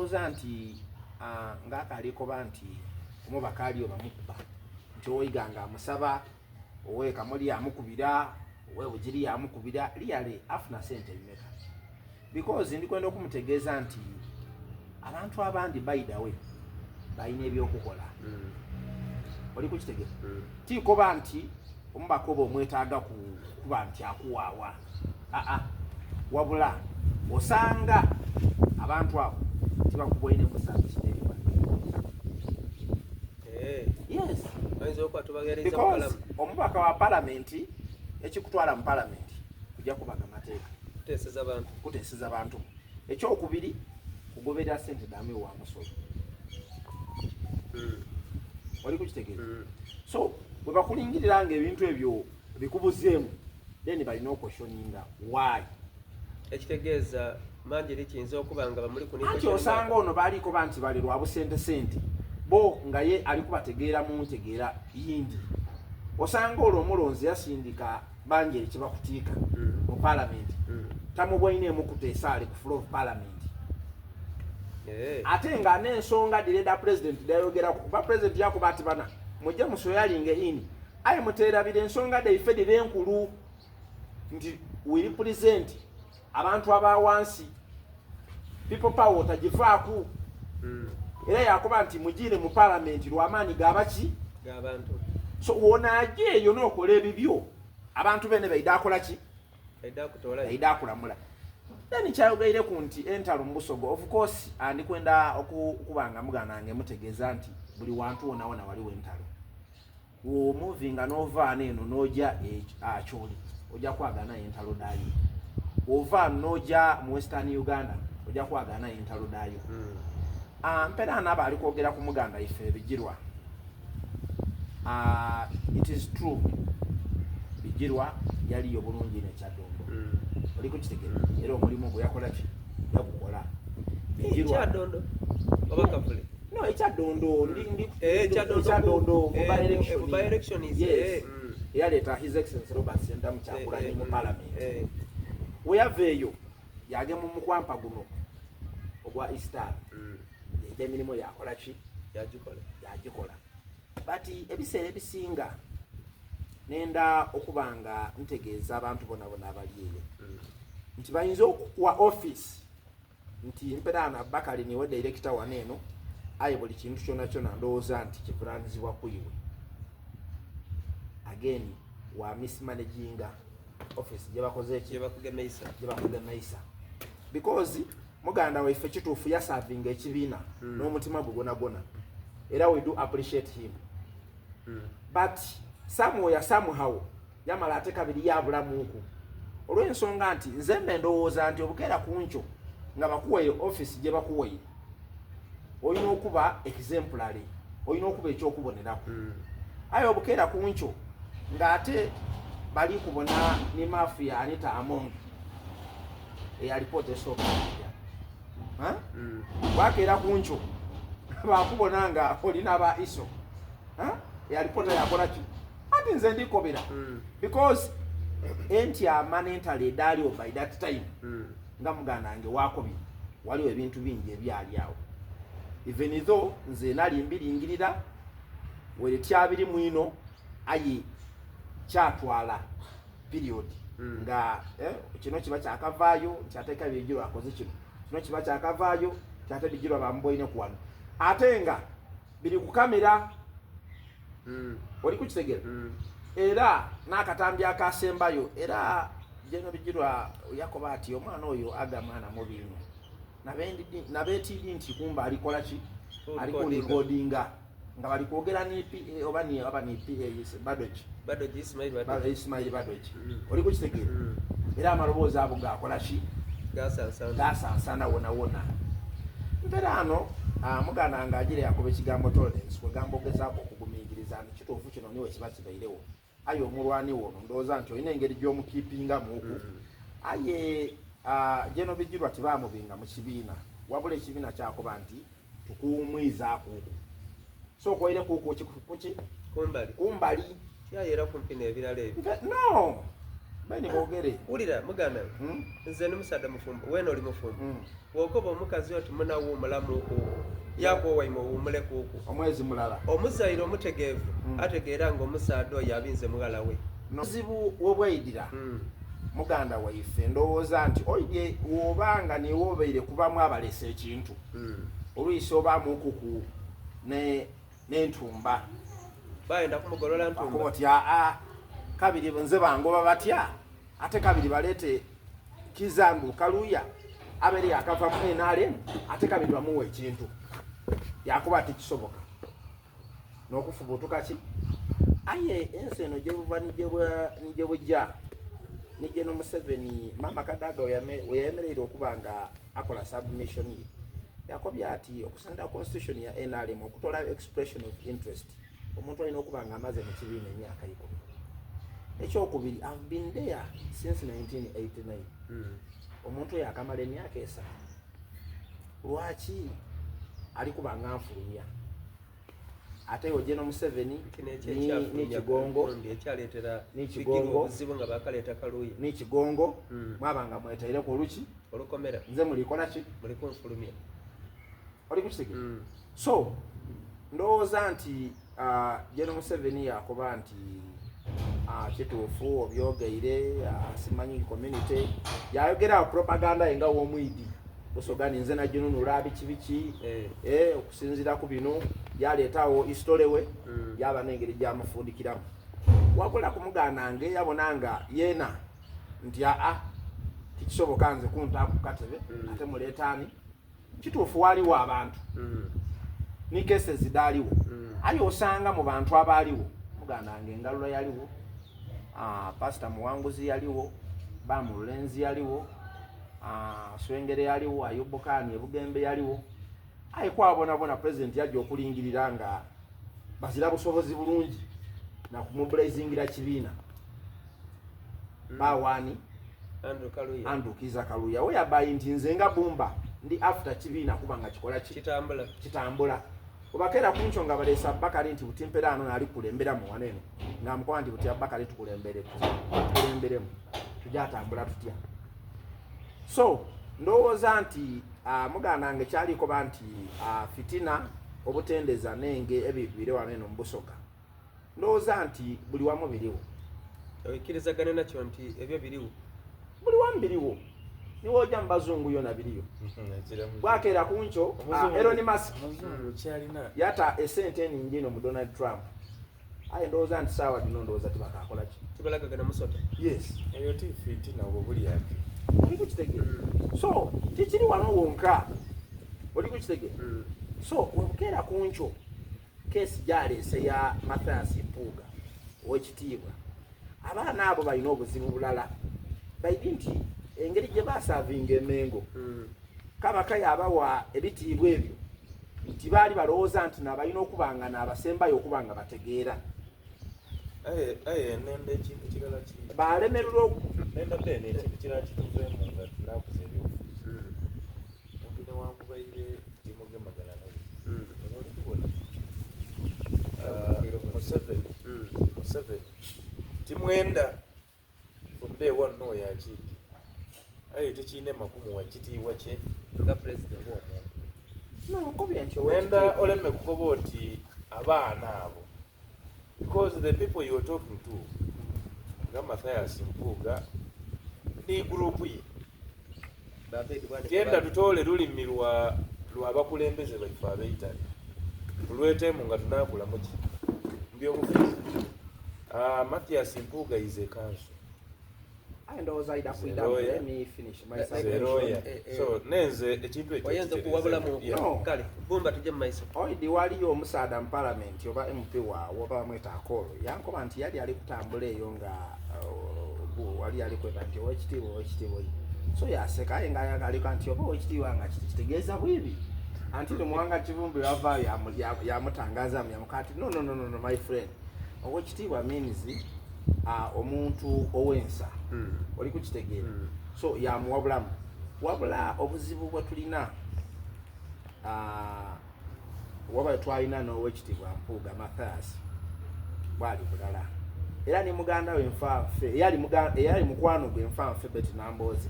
Ndowooza nti ah, ng'akaali koba nti omubaka aliyo bamukuba nti ow'Iganga amusaba, ow'e Kamuli amukubira, ow'e Bugiri amukubira, really afuna sente bimeka? Because ndi kwenda okumutegeeza nti abantu abandi by the way balina ebyokukola. Oli kukitegera? Tikoba nti omubaka oba omwetaaga kuba nti akuwaawa, aa, wabula osanga abantu abo tibakuboine mu service delivery. Yes. Bayinza okuba tubaweereza Because bukalamu. Omubaka wa palamenti, ekikutwala mu palamenti kujja kubaga mateeka, Kuteeseza bantu. Kuteeseza bantu. Ekyokubiri, kugoberera sente damu ewa musolo. Oli kukitegeera? So bwe bakulingirira nga ebintu ebyo bikubuzeemu, then balina okuquestioninga why. Ekitegeeza mangi eri kiyinza okuba nga bamuli ku Anti osanga ono baliko ba nti bali lwa busente sente, bo nga ye ali kubategeera mu ntegeera yindi. Osanga olwo omulonzi yasindika bangi eri kyebakutiika mu palamenti, tamubwaine kuteesa ali ku floor of parliament, ate nga n'ensonga direda president dayogerako, kuba president yakuba ati, "Bana mujje muswearinge in, aye muteerabira ensonga daife dira enkulu nti we represent abantu aba wansi, people power otagivaaku." Era yakuba nti mugiire mu palamenti lwamaanyi gabaki? G'abantu. So wonaaja eyo n'okola ebibyo, abantu bene baida akola ki? Baida kutoolayo. Baida akulamula. Then kyayogeireku nti entalo mu Busoga, of course andikwenda okuba nga muganda wange mutegeeza nti buli wantu wona wona waliwo entalo. Womovinga n'ovaana eno n'oja Acholi, ojja kwagana entalo daayo. Ova n'oja mu Western Uganda, ojja kwagana entalo daayo. Ah, mpera anaaba ali kwogera ku muganda ife Bigirwa. Ah, it is true, Bigirwa yaliyo bulungi nekyaddondo. Oli kukitegera? Era omulimu gwe yakola ki? Yagukola Bigirwa. Kyaddondo oba Kavule? No, ekyaddondo ndi Eh, Kyaddondo. Ekyaddondo mu by-election. Mu by-elections, Yes. Eyaleeta His Excellence Robert Ssentamu Kyagulanyi mu parliament. Weyava eyo yagema omukwampa guno ogwa Eastern, yaja emirimu yakola ki? Yagikola. Yagikola, but ebiseera ebisinga nenda okuba nga ntegeeza abantu bona bona abali eyo nti bayinza okukuwa office nti mperaana Bakali niwe director wano eno, aye buli kintu kyona kyona ndowooza nti kivunanyizibwa ku iwe. Again wa mismanaginga office gye bakoze eki? Gye bakugemeisa. Gye bakugemeisa, because muganda waife kituufu yaservinga ekibiina n'omutima gwe gwona gwona, era we do appreciate him, but somewhere somehow yamala ate kabiri yabulamuuku, olw'ensonga nti nze mbe ndowooza nti obukeera ku nkyo nga bakuwaire office gye bakuwaire, olina okuba exemplary, olina okuba ekyokuboneraku. Aye obukeera ku nkyo ng'ate bali kubona ni mafia Anita Among eyalipoota esooka Ha? Bwakeera ku nkyo bakubona nga olina ba iso. Ha? Eyalipoota yakola ki? Ati nze ndikobera because entyama n'entalo edaaliwo by that time, nga muganda wange wakobye, waliwo ebintu bingi ebyali awo, even though nze nali mbiringirira were tyabiri mwino, aye kyatwala period nga kino kiba kyakavaayo nti ateeka Bigirwa akoze kino, kino kiba kyakavaayo nti ate Bigirwa bamuboine ku wano, ate nga biri ku kamera. Oli kukitegera? Era n'akatambi akasembayo, era General Bigirwa yakoba ati omwana oyo aga mwana mubi ino, nabeetiidi nti kumba alikola ki? Ali kurecordinga nga bali kwogera ni PA oba ni oba ni PA Badoji. Badoji Ismail Badoji. Ismail Badoji. Oli kukitegeera? Era amaloboozi ago gakola ki? Gasansana. Gasansana wona wona. Mpeera ano muganda wange agira yakuba ekigambo tolerance, kwegamba ogezaako okugumiikiriza nti kituufu kino niwe kiba kibairewo, aye omulwani wono ndowooza nti olina engeri gy'omukeepingamu oku. Aye General Bigirwa tebamubinga mu kibiina, wabula ekibiina kyakuba nti tukuwumwizaako oku, so okoire kuku kuki? Kumbali. Kumbali. Kyayera kumpi n'ebirala ebyo. No. Beni boogere. Wulira muganda we. Nze ndi musaadha mufumbo, weena oli mufumbo. Bw'okoba omukazi oti muna wuumulamuuku, jaaku owaimwe owuumulekuuku. Omwezi mulala. Omuzaire omutegeevu ategeera nga omusaadha oyo abinze mughala we. Obuzibu we bwaidhira muganda waife ndowooza nti oidye woba nga niiwe obaire kubamu abalese ekintu, olwisi obaamuukuku ne n'entumba. Bayenda kumugolola ntumba. Bakoba oti aa kabiri nze bangoba batya ate kabiri baleete Kiza mbu Kaluuya abeere yakava mu NRM ate kabiri bamuwa ekintu yakuba tikisoboka n'okufubutuka ki aye ensi eno gyebuva nije bujja nije no Museveni maama Kadaga weyayemereire okuba nga akola submission ye yakobye ati okusinzira constitution ya NRM okutola expression of interest omuntu alina okuba nga amaze mu kibiina emyaka ikumi ekyokubiri I've been there since 1989 omuntu oyo akamala emyaka esatu lwaki ali kuba nga nfulumya ate oje no Museveni ni Kigongo ekyaleetera ni Kigongo obuzibu nga bakaleeta Kaluuya ni Kigongo mwaba nga mwetaireku oluki olukomera nze mulikola ki muli kunfulumya oli kukitegera so ndowooza nti General Museveni yakoba nti kituufu obyogeire simanyi community yayogera propaganda ye nga w'omwidi Busoga nze naginunula biki biki okusinziira ku bino yaleetawo istole we yaba n'engeri gyamufundikiramu wabula kumuganda nge yabona nga yeena nti aa tikisoboka nze kunta ku katebe ate muleetaani kituufu waliwo abantu ni cases daaliwo aye osanga mu bantu abaaliwo muganda wange Engalula yaliwo, Pastor Muwanguzi yaliwo, Bamulenzi yaliwo, Swengere yaliwo, Ayubu Khan Ebugembe yaliwo aye kwabonabona president yajja okulingirira nga bazira busobozi bulungi na kumubilizingira kibiina bawaani Andrew Kaluya. Andrew Kiza Kaluya whereby nti nze nga Bumba ndi after kibiina kuba nga kikola ki kitambula kitambula obakeera ku nkyo nga baleesa Bakari nti buti mpera ano nali kulemberamu wano eno nga mukoba nti buti Abakari tukulembere tukulemberemu tujatambula tutya so ndowooza nti muganda wange kyaliko ba nti fitina obutendeza nenge ebibire wano eno mu Busoga ndowooza nti buli wamu biriwo okkirizagana nakyo nti ebyo biriwo buli wamu biriwo niwojja mu bazungu yona biriyo bwakeera ku nkyo Elon Musk yata esente eningi eno mu Donald Trump aye ndowooza nti saawa dino ndowooza tibakakola ki tibalagagana musota yes eyo ti fitina obwo buli ati oli kukitegeera so tikiri wano wonka oli kukitegeera so webukeera ku nkyo case gyaleese ya Mathias Mpuuga owekitiibwa abaana abo balina obuzibu bulala baidi nti engeri gye basavinga emengo kabaka yabawa ebitiibwa ebyo nti baali balowooza nti nabalina okuba nga naabasembayo okuba nga bategeera aye aye nenda ekintu kirala ki balemererwa nenda bene ekintu kirala kituveemu nga tunakuza ebyobufuzi omuntu newankubaire timugemagana naye ono oli kubona Museveni Museveni timwenda from day one no yakiiki aye tekiina makumuwa kitiibwa kye nga president ng'omuntu no nkobye nti wenda oleme kukoba oti abaana abo because the people you are talking to nga Mathias Mpuuga ni group ye tyenda tutoole lulimi lwa lwabakulembeze baife abeitale tulwetemu nga tunakula muki mubyobufuzi Mathias Mpuuga is a counsel aye ndowooza ida kuidamu Zeroya. let me finish my Zeroya. submission Eh, eh. so nenze ekintu ekyo oyinza okuwabulamu Yeah. No. kale Bumba tujje mu maiso oidi waliyo omusaadha mu palamenti oba MP waawe oba bamweta Akolo yankoba nti yali ali kutambula eyo nga wali ali kweta nti owekitiibwa owekitiibwa so yaseka aye nga aliko nti oba owekitiibwa nga kitegeeza bwibi anti Muwanga Kivumbi yavaayo yamutangazamu yamuka ati no, no, no, no, no my friend owekitiibwa means omuntu ow'ensa oli kukitegeera so yamuwabulamu wabula obuzibu bwe tulina waba twalina n'owekitiibwa Mpuuga Mathias bwali bulala. Era ni muganda we nfanfe eyali eyali mukwano gwe nfanfe Betty Nambooze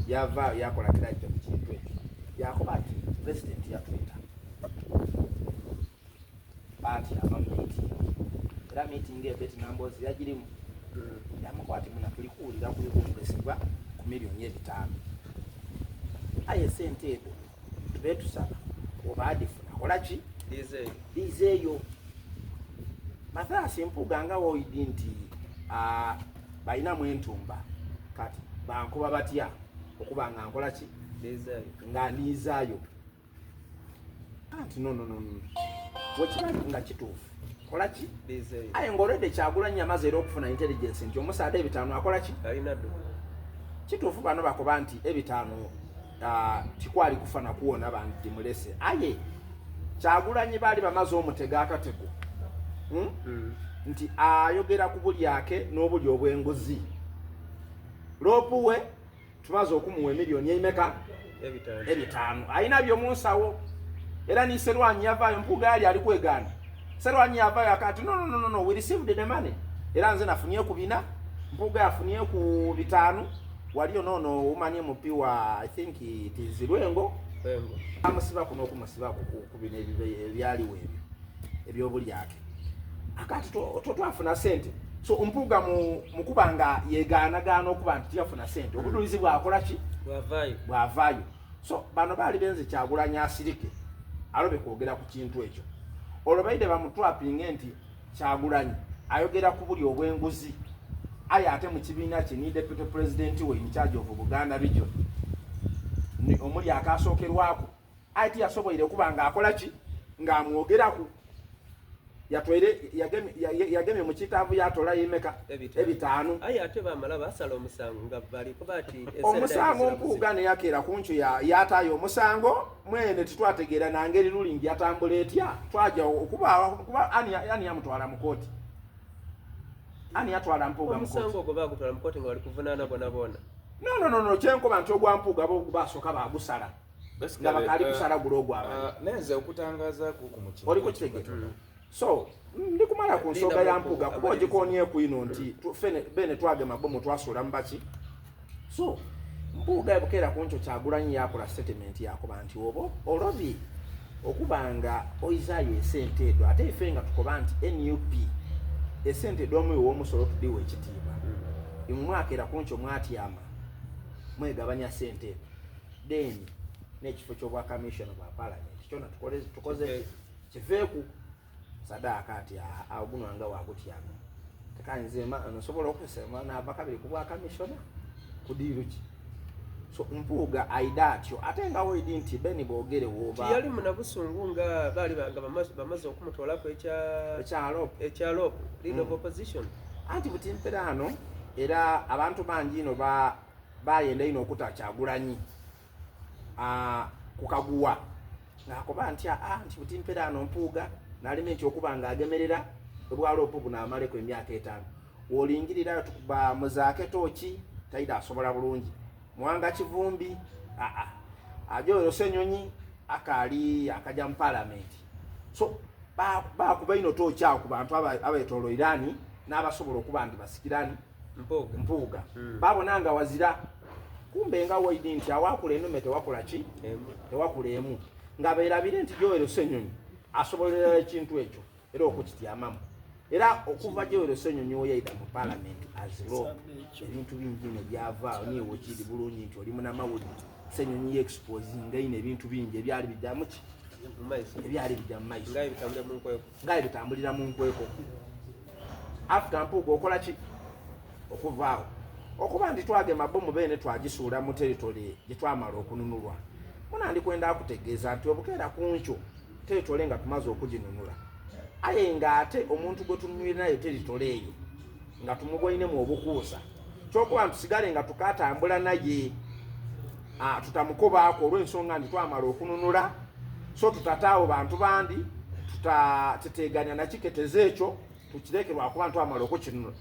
yavaayo yakola clarity ku kintu ekyo, yakoba ati pulezidenti yatweta baatyama mu meeting, era meeting eyo Betty Nambooze yagirimu, yamukoba ati muna tuli kuwulira kwegombeseibwa ku milioni ebitaano, aye esente edho tube tusaba oba adifuna kola ki dhizeeyo. Mathias Mpuuga nga woidi nti balinamu entumba kati bankuba batya okuba nga nkola ki nga ndiizaayo anti no no no no wekiba nga kituufu kola ki aye ng'olwedde Kyagulanyi yamaze era okufuna intelligence nti omusaadha ebitaano akola ki kituufu bano bakoba nti ebitaano tikwali kufa na kuwona bandimulese aye Kyagulanyi baali bamaze omutega akatego nti ayogera ku bulyake n'obuli obw'enguzi loopu we tumaze okumuwa emiliyoni eimeka ebitaano alina byo munsawo era ni Serwanyi yavaayo Mpuuga yali ali kwegaana Serwanyi yavaayo akati no, no, no, no, we received the money era nze nafunye ku bina Mpuuga yafunye ku bitaano waliyo nono umanye mupi wa I think it is Lwengo amusibaku n'okumusibaku ku bino ebyaliwo ebyo ebyobulyake akati twafuna sente so Mpuuga mukuba nga yegaanagaana okuba nti tiyafuna sente obujulizi bwakola ki bwavaayo so bano baali benze Kyagulanyi asirike alobe kwogera ku kintu ekyo olwo baide bamutwapinge nti Kyagulanyi ayogera ku buli obw'enguzi aye ate mu kibiina kye ni deputy president we in charge of Buganda region omuli akasookerwako aye tiyasoboire kuba nga akola ki ng'amwogeraku yatwaire yagemye mu kitaavu yatola yimeka ebitaano aye ate bamala basala omusango nga bali kuba ati omusango Mpuuga ne yakeera ku nkyo yataayo omusango mwene titwategeera nangeri ruling yatambula etya twaja okuba kuba ani ani yamutwala mu kooti ani yatwala Mpuuga mu kooti omusango ogwo bagutwala mu kooti nga bali kuvunaana bona bona no no no no kyenkoba nti ogwa Mpuuga bo basooka bagusala nga bakaali kusala gula ogwabali nenze okutangazaako ku mukintu oli kukitegera so ndi kumala ku nsonga ya Mpuuga kuba ogikonyeku ino nti bene twagema bomu twasuula mu baki so Mpuuga ebukeera ku nkyo Kyagulanyi yakola statement yakoba nti oba olobye okuba nga oizaayo esente edo ate ife nga tukoba nti NUP esente ed'omuwi w'omusolo tudiwa ekitiibwa imwe mwakeera ku nkyo mwatyama mwegabanya sente edo then n'ekifo ky'obwa commission bwa parliament kyona tukoze kiveeku sadaaka ati awo guno nga wagutyama tekanze nsobola okusema naava kabiri ku bwa commissioner ku diiru ki so Mpuuga aida atyo ate nga woidi nti Beni Bogere woba tiyali munabusungu nga baali nga bamaze okumutwalako ekya LOP leader of opposition anti buti mperaano era abantu bangi ino bayenda ino okuta Kyagulanyi ku kaguwa ng'akoba nti aa nti buti mperaano Mpuuga naleme nti okuba nga agemerera obwa LOP buno amaleko emyaka etaano wolingirira tukuba muzaake tooki taida asobola bulungi Mwanga Kivumbi aa ajoyo Senyonyi akaali akaja mu palamenti so bakuba ino tooki awo ku bantu abetoloirani n'abasobola okuba nti basikirani Mpuuga babona nga wazira kumbe nga waidi nti awakula enume tewakula ki tewakula emu nga beerabire nti Joel Senyonyi asobolera ekintu ekyo era okukityamamu era okuva Joel Senyonyi oyaida mu palamenti aziro ebintu bingi ino byavaawo niwe kiri bulungi nti oli munamawulire Senyonyi yeexposinga ino ebintu bingi ebyali bijja muki ebyali bijja mu maiso nga ebitambulira mu nkweko after Mpuuga okola ki okuvaawo okuba nti twagema bomu beene twagisuula mu territory gye twamala okununulwa munandikwenda akutegeeza nti obukeera ku nkyo territory nga tumaze okuginunula aye ng'ate omuntu gwe tununwire naye territory eyo nga tumuboinemu obukuusa kyokuba ntusigale nga tukatambula naye tutamukobaako olw'ensonga nti twamala okununula so tutataawo bantu bandi tutateteganya nakiketeza ekyo tukireke lwakuba ntwamala okukinunula.